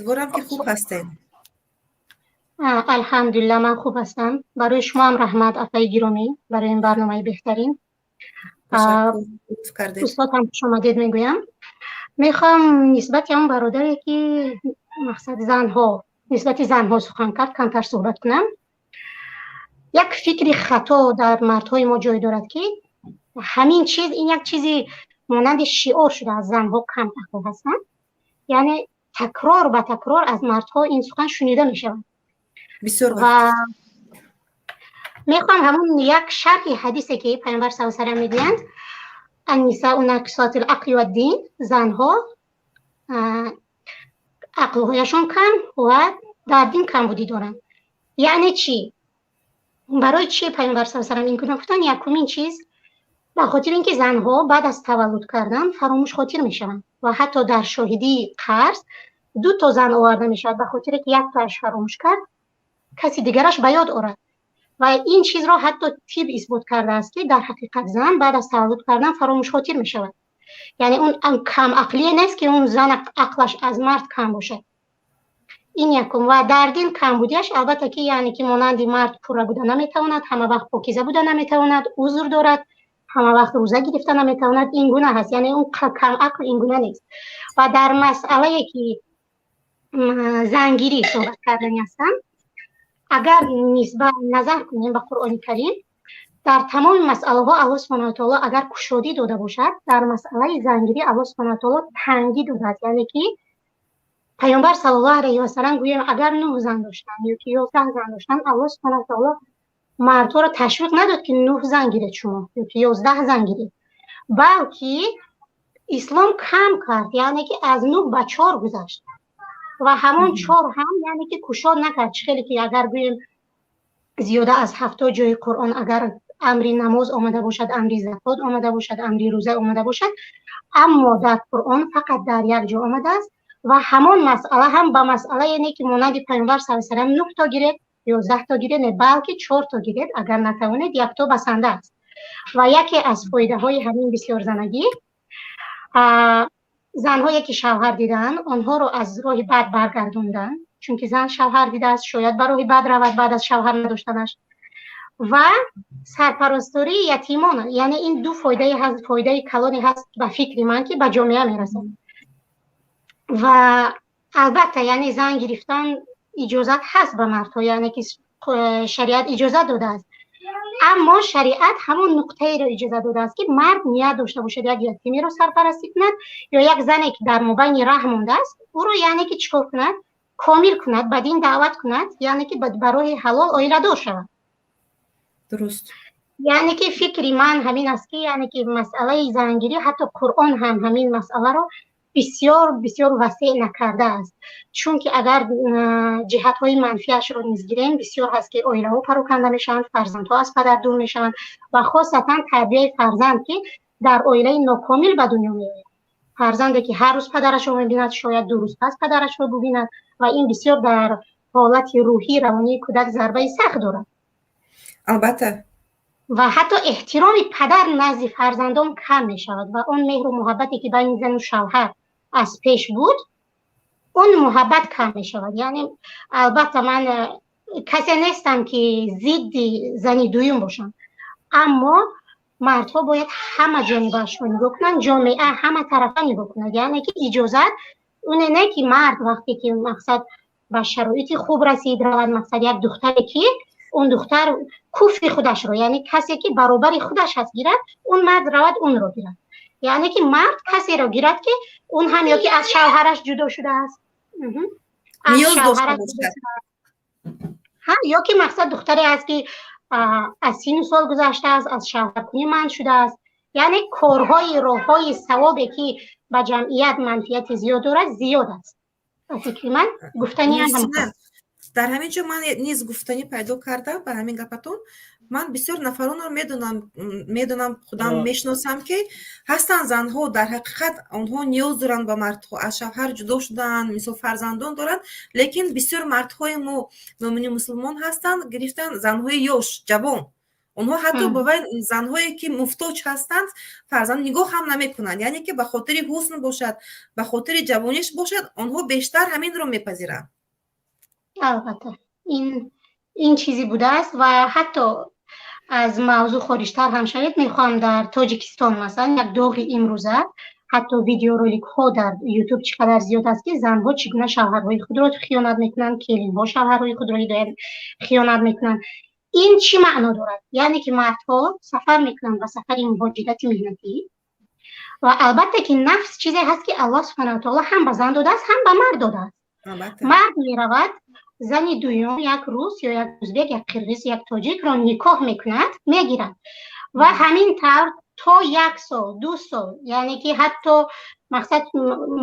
Умедворам, ки хуб ҳастед. Алҳамдулилла, ман хуб ҳастам. Барои шумо ҳам раҳмат, апаи гиромӣ, барои ин барномаи беҳтарин. Устод ҳам хушомадед мегӯям. Мехоҳам нисбати он бародаре, ки мақсад занҳо, нисбати занҳо сухан кард, камтар суҳбат кунам. Як фикри хато дар мардҳои мо ҷой дорад, ки ҳамин чиз, ин як чизи монанди шиор шудааст: занҳо кам ақл ҳастанд. Яъне такрор ба такрор аз мардҳо ин сухан шунида мешавад. Бисёр. Ва мехоҳам ҳамун як шарҳи ҳадисе, ки Пайғамбар са салам мегӯянд: النساء ناقصات العقل والدين, занҳо ақлҳояшон кам ва дар дин камбудӣ доранд. Яъне чӣ? Барои чӣ Пайғамбар са салам ин гуна гуфтанд? Якумин чиз, ба хотири ин ки занҳо баъд аз таваллуд кардан фаромӯшхотир мешаванд ва ҳатто дар шоҳидии қарз ду то зан оварда мешавад, ба хотире ки яктоаш фаромӯш кард, каси дигараш ба ёд орад. Ва ин чизро ҳатто тиб исбот кардааст, ки дар ҳақиқат зан баъд аз таваллуд кардан фаромӯшхотир мешавад. Яъне он камақлие нест, ки он зан ақлаш аз мард кам бошад. Ин якум. Ва дар дин камбудиаш, албатта ки, яъне ки монанди мард пурра буда наметавонад, ҳама вақт покиза буда наметавонад, узр дорад, ҳама вақт рӯза гирифта наметавонад. Ин гуна ҳаст, яъне он камақл ин гуна нест. Ва дар масъалае, ки зангирӣ суҳбат кардани ҳастам, агар нисбат назар кунем ба Қуръони Карим, дар тамоми масъалаҳо Аллоҳ субҳонаву таоло агар кушодӣ дода бошад, дар масъалаи зангирӣ Аллоҳ субҳонаву таоло тангӣ додааст. Яъне ки Паёмбар саллаллоҳу алайҳи васалам, гӯем, агар нӯҳ зан доштанд ё ки 11 зан доштанд, Аллоҳ субҳонаву таоло мардҳоро ташвиқ надод, ки нӯҳ зан гиред шумо ё ки 11 зан гиред, балки Ислом кам кард, яъне ки аз нӯҳ ба чор гузашт ва ҳамон чор ҳам, яъне ки кушод накард. Чӣ хеле ки агар гӯем, зиёда аз 70 ҷои Қуръон агар амри намоз омада бошад, амри закот омада бошад, амри рӯза омада бошад, аммо дар Қуръон фақат дар як ҷо омадааст ва ҳамон масъала ҳам ба масъала, яъне ки монанди Пайғамбар са салам нӯҳ то гиред, 11 то гиред не, балки чор то гиред, агар натавонед, якто басанда аст. Ва яке аз фоидаҳои ҳамин бисёрзанагӣ: занҳое ки шавҳар дидаанд, онҳоро аз роҳи бад баргардондан, чунки зан шавҳар дидааст, шояд ба роҳи бад равад баъд аз шавҳар надоштанаш, ва сарпарастории ятимон. Яъне ин ду фоидаи ҳаст, фоидаи калоне ҳаст, ба фикри ман, ки ба ҷомеа мерасад. Ва албатта, яъне зан гирифтан иҷозат ҳаст ба мардҳо, яъне ки шариат иҷозат додааст, аммо шариат ҳамон нуқтаеро иҷозат додааст, ки мард ният дошта бошад як ятимеро сарпарастӣ кунад ё як зане, ки дар мобайни раҳ мондааст, ӯро, яъне ки чӣ кор кунад, комил кунад, ба дин даъват кунад, яъне ки ба роҳи ҳалол оиладор шавад. Дуруст. Яъне ки фикри ман ҳамин аст, ки яъне ки масъалаи зангирӣ, ҳатто Қуръон ҳам ҳамин масъаларо бисёр бисёр васеъ накардааст, чунки агар ҷиҳатҳои манфиашро низ гирем, бисёр ҳаст, ки оилаҳо пароканда мешаванд, фарзандҳо аз падар дур мешаванд ва хосатан тарбияи фарзанд, ки дар оилаи нокомил ба дунё меояд. Фарзанде, ки ҳар рӯз падарашро мебинад, шояд 2 рӯз пас падарашро бубинад ва ин бисёр дар ҳолати рӯҳӣ, равонии кӯдак зарбаи сахт дорад. Албатта. Ва ҳатто эҳтироми падар назди фарзандон кам мешавад ва он меҳру муҳаббате, ки байни зану шавҳар аз пеш буд, он муҳаббат кам мешавад. Яъне албатта ман касе нестам, ки зидди зани дуюм бошам, аммо мардҳо бояд ҳама ҷонибашро нигоҳ кунанд, ҷомеа ҳама тарафа нигоҳ кунад. Яъне ки иҷозат оне не, ки мард вақте ки мақсад ба шароити хуб расид, равад, мақсад, як духтаре, ки он духтар куфри худашро, яъне касе, ки баробари худаш ҳаст, гирад, он мард равад, онро гирад. Яъне ки мард касеро гирад, ки он ҳам ё ки аз шавҳараш ҷудо шудааст, аз шавҳараш, ё ки мақсад духтаре аст, ки аз сину сол гузаштааст, аз шавҳаркунӣ манъ шудааст. Яъне корҳои, роҳҳои савобе, ки ба ҷамъият манфиати зиёд дорад, зиёд аст. Ба фикри ман, гуфтаниам. Дар ҳамин ҷо ман низ гуфтанӣ пайдо кардам ба ҳамин гапатон. Ман бисёр нафаронро медонам, худам мешиносам, ки ҳастанд занҳо, дар ҳақиқат онҳо ниёз доранд ба мардҳо, аз шавҳар ҷудо шудаанд, мисол, фарзандон доранд, лекин бисёр мардҳои мо мӯъмини мусулмон ҳастанд, гирифтан занҳои ёш, ҷавон. Онҳо ҳатто ба вай занҳое, ки муфтоҷ ҳастанд, фарзанд нигоҳ ҳам намекунанд. Яъне ки ба хотири ҳусн бошад, ба хотири ҷавониш бошад, онҳо бештар ҳаминро мепазиранд. Албатта, ин чизе будааст ва ҳатто аз мавзӯъ хориҷтар ҳам шавед, мехоҳам дар Тоҷикистон, масалан, як доғи имрӯза, ҳатто видеороликҳо дар Ютуб чӣ қадар зиёд аст, ки занҳо чӣ гуна шавҳарҳои худро хиёнат мекунанд, келинҳо шавҳарҳои худро ҳидоят хиёнат мекунанд. Ин чӣ маъно дорад? Яъне ки мардҳо сафар мекунанд ба сафари муҳоҷирати меҳнатӣ ва албатта ки нафс чизе ҳаст, ки Аллоҳ субҳанаҳу таоло ҳам ба зан додааст, ҳам ба мард додааст. Мард меравад, зани дуюм, як рус ё як узбек, як қирғиз, як тоҷикро никоҳ мекунад, мегирад ва ҳамин тавр то як сол, 2 сол, яъне ки ҳатто мақсад,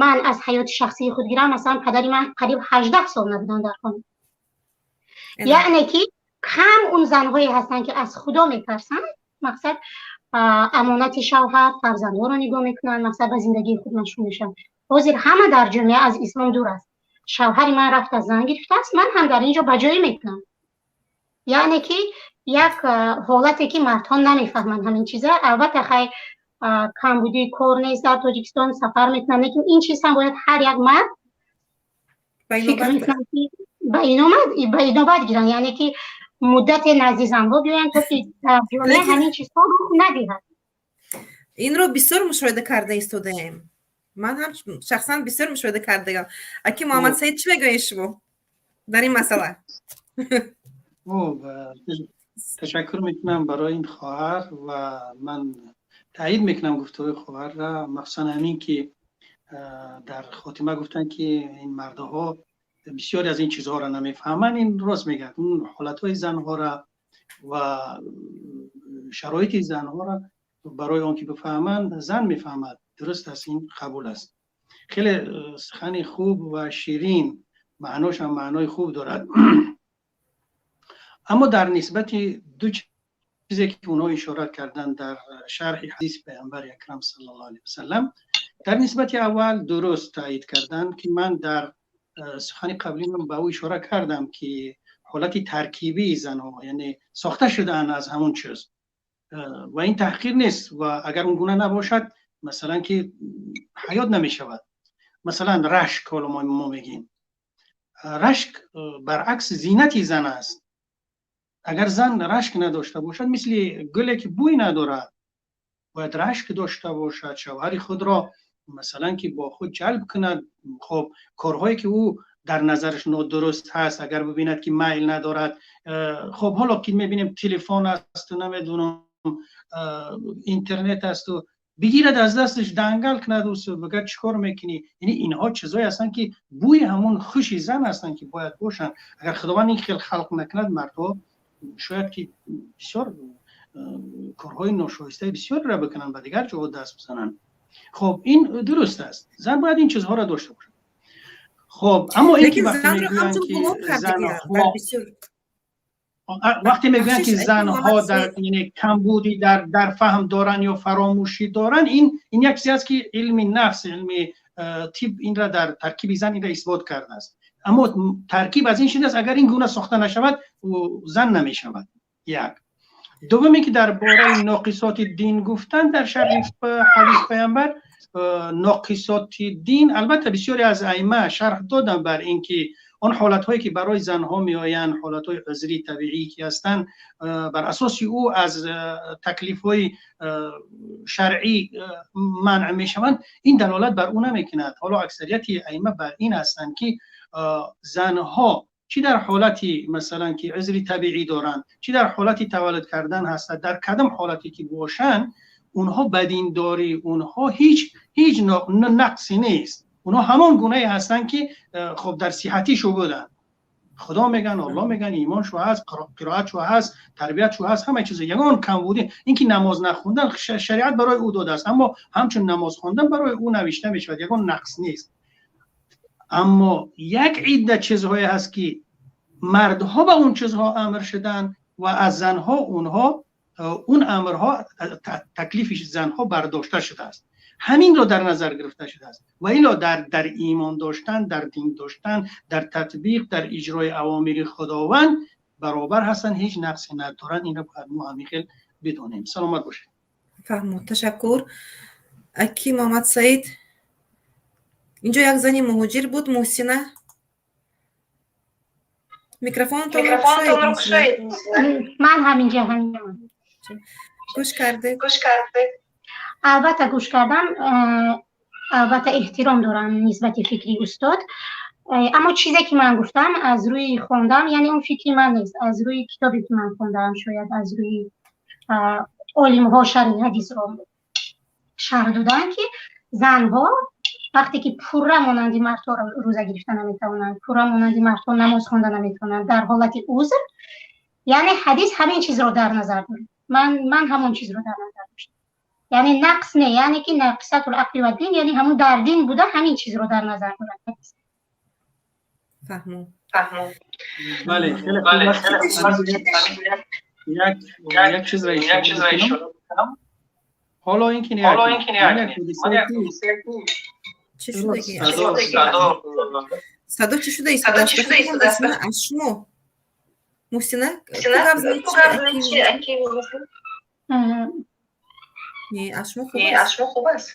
ман аз ҳаёти шахсии худ гирам, масалан, падари ман қариб 18 сол набуданд дар хона. Яъне ки кам он занҳое ҳастанд, ки аз Худо метарсанд, мақсад, амонати шавҳар, фарзандҳоро нигоҳ мекунанд, мақсад, ба зиндагии худ машғул мешаванд. Ҳозир ҳама дар ҷомеа аз ислом дур аст. Шавҳари ман рафта зан гирифтааст, ман ҳам дар ин ҷо ба ҷое мекунам. Яъне ки як ҳолате, ки мардҳо намефаҳманд ҳамин чиза. Албатта, хай, камбудии кор нест дар Тоҷикистон, сафар мекунанд, лекин ин чиз ҳам бояд ҳар як мард фикр мекунам, ки ба инобат гиранд, яъне ки муддате назди занҳо биёянд, то ки дар ҷомеа ҳамин чизҳо рух надиҳад. Инро бисёр мушоҳида карда истодаем. Ман ҳам шахсан бисёр мушоҳида кардаам. Аки Муҳаммадсаид, чӣ мегӯед шумо дар ин масъала? Ташаккур мекунам барои ин хоҳар ва ман таъид мекунам гуфтаҳои хоҳарра, махсусан ҳамин ки дар хотима гуфтанд, ки ин мардҳо бисёре аз ин чизҳоро намефаҳманд. Ин рост мегӯяд. Он ҳолатҳои занҳора ва шароити занҳоро барои он ки бифаҳманд, зан мефаҳмад. Дуруст аст, ин қабул аст. Хеле сухани хуб ва ширин, маънош ҳам маънои хуб дорад. Аммо дар нисбати ду чизе, ки онҳо ишора карданд дар шарҳи ҳадиси Паёмбари акрам саллаллоҳу алайҳи васаллам, дар нисбати аввал дуруст таъид карданд, ки ман дар сухани қаблиам ба ӯ ишора кардам, ки ҳолати таркибии занҳо, яъне сохта шудаанд аз ҳамон чиз ва ин таҳқир нест ва агар он гуна набошад, масалан, ки ҳаёт намешавад. Масалан, рашк, ҳоло мо мегӯем, рашк баръакс зинати зан аст. Агар зан рашк надошта бошад, мисли гуле ки бӯй надорад. Бояд рашк дошта бошад, шавҳари худро, масалан, ки бо худ ҷалб кунад. Хоб, корҳое ки ӯ дар назараш нодуруст ҳаст, агар бибинад, ки майл надорад, хоб, ҳоло ки мебинем, телефон асту, намедонам, интернет асту, бигирад, аз дасташ дангал кунад, бигӯяд: «Чӣ кор мекунӣ?» Яъне инҳо чизҳое ҳастанд, ки бӯи ҳамон хуши зан ҳастанд, ки бояд бошанд. Агар Худованд ин хел халқ накунад, мардҳо шояд ки бисёр корҳои ношоистаи бисёреро бикунанд, ба дигар ҷоҳо даст бизананд. Хоб, ин дуруст аст, зан бояд ин чизҳоро дошта бошад. Хоб, аммо ин ки вақте мегӯянд, ки занҳо дар камбудӣ дар фаҳм доранд ё фаромӯшӣ доранд, ин як чизе аст, ки илми нафс, илми тиб инра дар таркиби зан инра исбот кардааст. Аммо таркиб аз ин шудааст, агар ин гуна сохта нашавад, зан намешавад. Як дуввуме, ки дар бораи ноқисоти дин гуфтан дар шарҳи ҳадис Паямбар, ноқисоти дин, албатта, бисёре аз аимма шарҳ доданд бар ин ки он ҳолатҳое, ки барои занҳо меоянд, ҳолатҳои узри табиӣ ки ҳастанд, бар асоси ӯ аз таклифҳои шаръӣ манъ мешаванд, ин далолат бар ӯ намекунад. Ҳоло аксарияти аимма бар ин ҳастанд, ки занҳо чӣ дар ҳолати, масалан, ки узри табиӣ доранд, чӣ дар ҳолати таваллуд кардан ҳастанд, дар кадом ҳолате ки бошанд, онҳо ба диндорӣ онҳо ҳеҷ нақсе нест. Онҳо ҳамон гунае ҳастанд, ки хоб, дар сиҳатишу буданд. Худо меган, Аллоҳ меган, имоншу ҳаст, қироатшу ҳаст, тарбиятшу ҳаст, ҳама чиз. Ягон камбудӣ, ин ки намоз нахондан, шариат барои ӯ додааст, аммо ҳамчун намоз хондан барои ӯ навишта мешавад, ягон нақс нест. Аммо як идда чизҳое ҳаст, ки мардҳо ба он чизҳо амр шуданд ва аз занҳо онҳо он амрҳо, таклифи занҳо бардошта шудааст. Ҳаминро дар назар гирифта шудааст. Ва илло дар имон доштан, дар дин доштан, дар татбиқ, дар иҷрои авомири Худованд Баробар ҳастанд, ҳеҷ нақсе надоранд. Инро бояд мо ҳамин хел бидонем. Саломат бошед. Фаҳмо, ташаккур. Аки Муҳаммад Саид, инҷо як зани муҳоҷир буд, Муҳсина. Микрофонтонро кушоед. Ман ҳаминҷа, ҳаминҷа. Гӯш кардед? Гӯш кардед? Албатта, гӯш кардам. Албатта, эҳтиром дорам нисбати фикри устод, аммо чизе ки ман гуфтам, аз рӯи хондам, яъне он фикри ман нест, аз рӯи китобе ки ман хондам, шояд аз рӯи олимҳо шарҳи ҳадисро шарҳ доданд, ки занҳо вақте ки пурра монанди мардҳо рӯза гирифта наметавонанд, пурра монанди мардҳо намоз хонда наметавонанд, дар ҳолати узр, яъне ҳадис ҳамин чизро дар назар дорад. Ман ҳамон чизро дар назар доштам, яъне нақс не, яъне ки нақисатул ақли ва дин, яъне ҳамон дар дин буда ҳамин чизро дар назар дорад. Фаҳмо. Фаҳмо. Бале, хеле як чизро ишора кунам. Ҳоло ин ки чӣ шудаги? Садо чӣ шуда истодааст? Аз шумо, Муҳсина. Не, аз шумо хуб. Аз шумо хуб аст.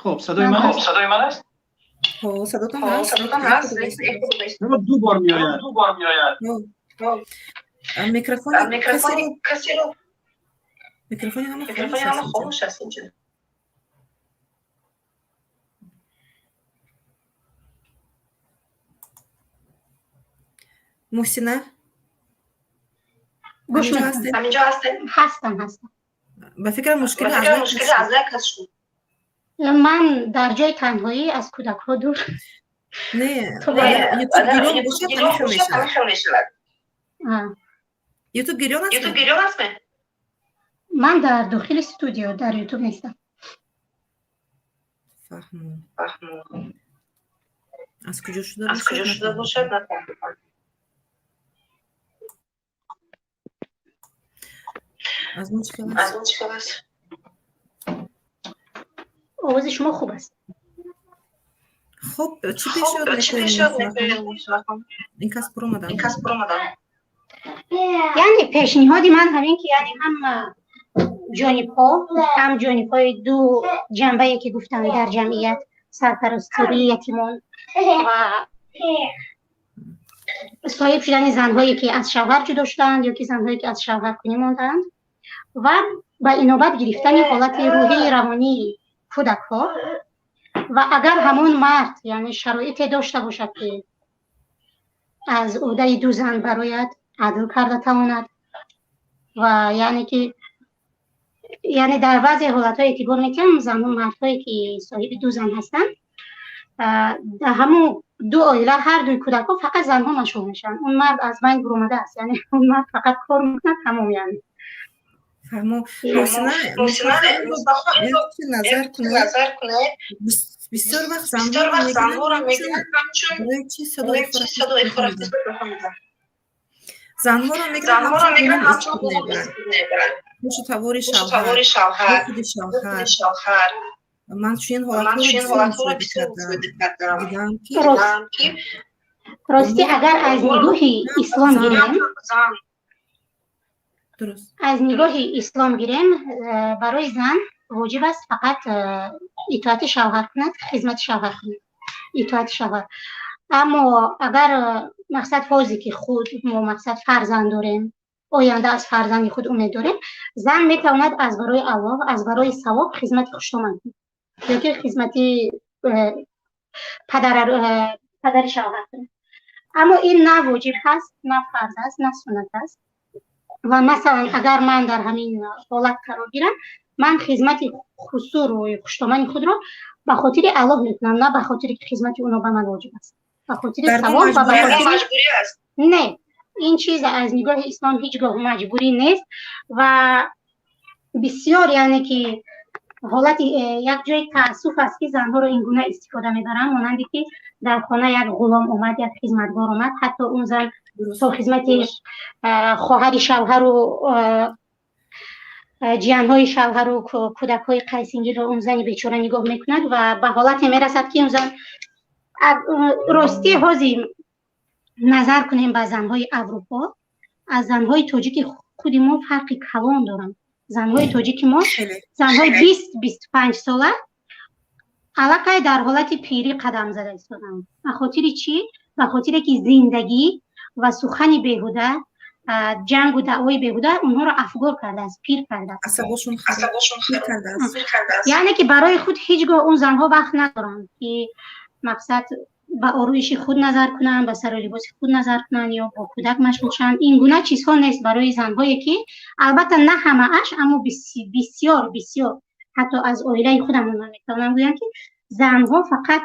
Хуб, садои ман аст? Садои ман аст? Ҳо, садотон ҳаст. Садотон ҳаст. Ду бор меояд. Ду бор меояд. Микрофони касеро микрофони ҳама микрофони ҳама хомӯш аст инҷо. Муҳсина, гӯш ҳаминҷо ҳастед? Ҳастам, ҳастам. Ба фикрам, мушкили аз як кас шуд. Ман дар ҷои танҳоӣ, аз кӯдакҳо дур. Не, Ютуб гирён бошад, ҳамин хел мешавад. Ютуб гирён аст? Ютуб гирён аст? Ман дар дохили студио, дар Ютуб нестам. Фаҳмо. Фаҳмо. Аз куҷо шуда Аз куҷо шуда бошад, нафаҳмидам. Аз мо чӣ хел Аз аст? мо чӣ хел аст? Овози шумо хуб аст. Хуб, чӣ Хуб, пешниҳод чӣ мекунед, пешниҳод Муҳсина? мекунед, Муҳсина? Ин кас буромадам. Ин кас буромадам. Яъне пешниҳоди ман ҳамин ки, яъне ҳама ҷонибҳо, ҳам ҷонибҳои ду ҷанбае ки гуфтам дар ҷамъият, сарпарастии ятимон ва соҳиб шудани занҳое ки аз шавҳар ҷудо шудаанд ё ки занҳое ки аз шавҳар кунӣ мондаанд, ва ба инобат гирифтани ҳолати рӯҳии равонии кӯдакҳо, ва агар ҳамон мард, яъне, шароите дошта бошад, ки аз ӯҳдаи ду зан барояд, адл карда тавонад, ва яъне ки, яъне дар баъзе ҳолатҳо эътибор метиҳам, занҳо, мардҳое ки соҳиби ду зан ҳастанд, дар ҳамон ду оила ҳар дуи кӯдакҳо фақат занҳо машғул мешаванд, он мард аз байн буромадааст, яъне он мард фақат кор мекунад, тамом, яъне. Фаҳмо. Муҳсина, Муҳсина, як чиз назар кунед. Назар кунед. Бисёр вақт Бисёр занҳоро вақт мегиранд занҳоро ҳамчун мегиранд ҳамчун барои чӣ садои барои чӣ садои хурафот? Хурафот? Занҳоро мегиранд Занҳоро ҳамчун мегиранд ғулом ҳамчун истифода ғулом мебаранд. истифода мебаранд. Пушу тавори Пушу шавҳар, тавори ё шавҳар, худи ё шавҳар. худи шавҳар. Ман чунин Ман ҳолатҳоро чунин бисёр ҳолатҳоро мушоҳида бисёр кардам. мушоҳида кардам. Дидам, ки Рост. Дидам, ки Ростӣ, агар аз нигоҳи ислом зан гирем, зан дуруст. Аз нигоҳи ислом гирем, барои зан воҷиб аст фақат итоати шавҳар кунад, хизмати шавҳар кунад, итоати шавҳар. Аммо агар мақсад ҳозе ки худ мо мақсад фарзанд дорем, оянда аз фарзанди худ умед дорем, зан метавонад аз барои Аллоҳ, аз барои савоб хизмати хуштоман кунад ё ки хизмати падари шавҳар кунад. Аммо ин на воҷиб ҳаст, на фарз аст, на суннат аст. Ва масалан, агар ман дар ҳамин ҳолат қарор гирам, ман хизмати хусуру хуштомани худро ба хотири Аллоҳ мекунам, на ба хотире ки хизмати уно ба ман воҷиб аст, ба хотири Дар дин савоб ва ба маҷбурӣ хотири аст? Маҷбурӣ аст? Не, ин чиз аз нигоҳи ислом ҳеҷ гоҳ маҷбурӣ нест. Ва бисёр, яъне ки ҳолати як ҷои таассуф аст, ки занҳоро ин гуна истифода мебаранд, монанде ки дар хона як ғулом омад, як хизматгор омад, ҳатто он зан то хизмати хоҳари шавҳару ҷиянҳои шавҳару кӯдакҳои қайсингирро он зани бечора нигоҳ мекунад ва ба ҳолате мерасад, ки он зан ростӣ ҳози Назар кунем ба занҳои Аврупо, аз занҳои тоҷики худи мо фарқи калон доранд. Занҳои тоҷики мо, занҳои 20-25 сола аллакай дар ҳолати пирӣ қадам зада истоданд. Ба хотири чӣ? Ба хотире ки зиндагӣ ва сухани беҳуда, ҷангу даъвои беҳуда онҳоро афгор кардааст, пир кардааст. Яъне ки барои худ ҳеҷ гоҳ он занҳо вақт надоранд, ки мақсад ба ороиши худ назар кунанд, ба сару либоси худ назар кунанд ё бо кӯдак машғул шаванд. Ин гуна чизҳо нест барои занҳое ки, албатта, на ҳамааш, аммо бисёр, бисёр, ҳатто аз оилаи худамон ман метавонам гӯям, ки занҳо фақат,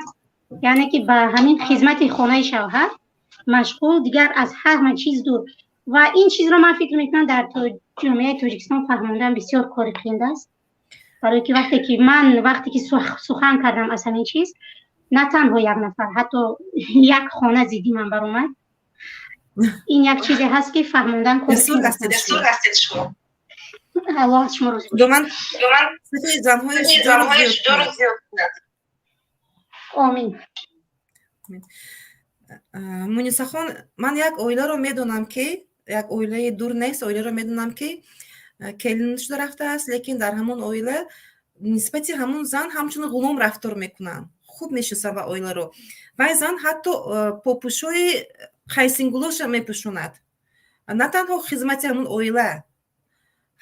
яъне ки ба ҳамин хизмати хонаи шавҳар машғул, дигар аз ҳама чиз дур. Ва ин чизро ман фикр мекунам, дар ҷомеаи Тоҷикистон фаҳмондан бисёр кори қиин аст, барое ки вақте ки сухан кардам аз ҳамин чиз, на танҳо як нафар, ҳатто як хона зидди ман баромад. Ин як чизе ҳаст, ки фаҳмондан. Аллоҳ аз шумо розӣ. Занҳои. Омин. Мунисахон, ман як оиларо медонам, ки як оилаи дур нест, оиларо медонам, ки келин шуда рафтааст, лекин дар ҳамон оила нисбати ҳамон зан ҳамчун ғулом рафтор мекунанд. Хуб мешиносам ва оиларо. Вай зан ҳатто попӯшои қайсингулоша мепӯшонад. На танҳо хизмати ҳамон оила,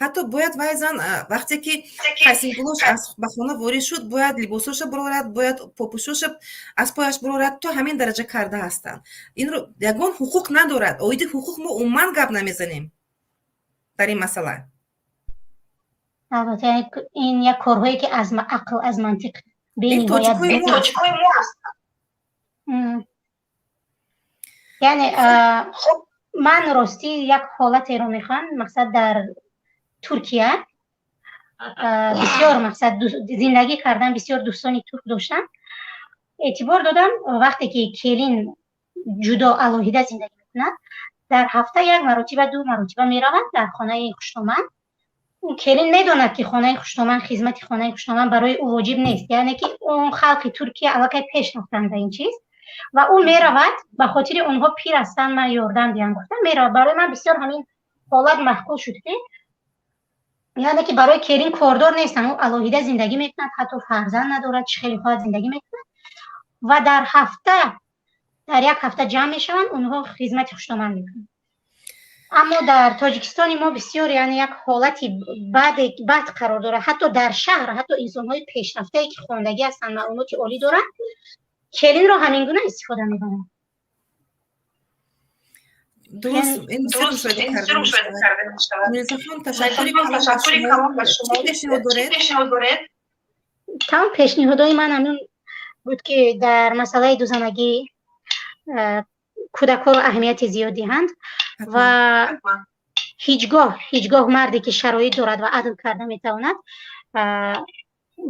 ҳатто бояд вай зан, вақте ки қайсингулош ба хона ворид шуд, бояд либосоша барорад, бояд попӯшоша аз пояш барорад. То ҳамин дараҷа карда ҳастанд инро. Ягон ҳуқуқ надорад. Оиди ҳуқуқ мо умуман гап намезанем дар ин масъала. Албатта, ин як корҳое ки аз ақл, аз мантиқ бениҳоят. Тоҷикои мо ҳастанд. Яъне ман ростӣ як ҳолатеро мехоҳам, мақсад, дар Туркия бисёр, мақсад, зиндагӣ кардан, бисёр дӯстони турк доштам. Эътибор додам, вақте ки келин ҷудо, алоҳида зиндагӣ мекунад, дар ҳафта як маротиба, ду маротиба меравад дар хонаи хуштоман. Келин медонад, ки хонаи хуштоман, хизмати хонаи хуштоман барои ӯ воҷиб нест. Яъне ки он халқи Туркия аллакай пеш рафтанд ба ин чиз. Ва ӯ меравад, ба хотири онҳо пир ҳастанд, ман ёрдам диҳам гуфта меравад. Барои ман бисёр ҳамин ҳолат маъқул шуд, ки яъне ки барои келин кордор нестанд. Ӯ алоҳида зиндагӣ мекунад, ҳатто фарзанд надорад, чӣ хеле хоҳад зиндагӣ мекунад. Ва дар ҳафта, дар як ҳафта ҷамъ мешаванд, онҳо хизмати хуштоман мекунанд. Аммо дар Тоҷикистони мо бисёр, яъне як ҳолати бад қарор дорад. Ҳатто дар шаҳр, ҳатто инсонҳои пешрафтае, ки хондагӣ ҳастанд, маълумоти олӣ доранд, келинро ҳамин гуна истифода мебаранд. Дуруст, ин бисёр мушоҳида карда мешавад. Мунисахон, ташаккури калон ба шумо. Чӣ пешниҳод доред? Тамом пешниҳодҳои ман ҳамин буд, ки дар масъалаи дузанагӣ кӯдакҳоро аҳамияти зиёд диҳанд ва ҳеҷгоҳ, ҳеҷгоҳ марде ки шароит дорад ва адл карда метавонад,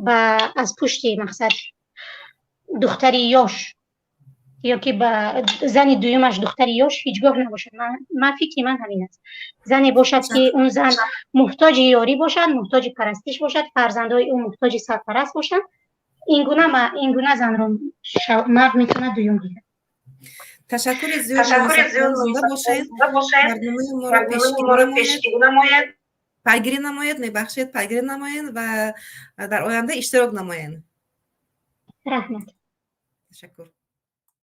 ба аз пушти, мақсад, духтари ёш ё ки ба зани дуюмаш духтари ёш ҳеҷгоҳ набошад. Ман фикри ман ҳамин аст: зане бошад, ки он зан муҳтоҷи ёрӣ бошад, муҳтоҷи парастиш бошад, фарзандҳои ӯ муҳтоҷи сарпараст бошанд. Ин гуна занро мард метавонад дуюм гирад. Ташаккури зиёд, зинда бошед. Барномаи моро пешгирӣ намоед, пайгирӣ намоед, мебахшед, пайгирӣ намоед ва дар оянда иштирок намоед. Раҳмат. Ташаккур.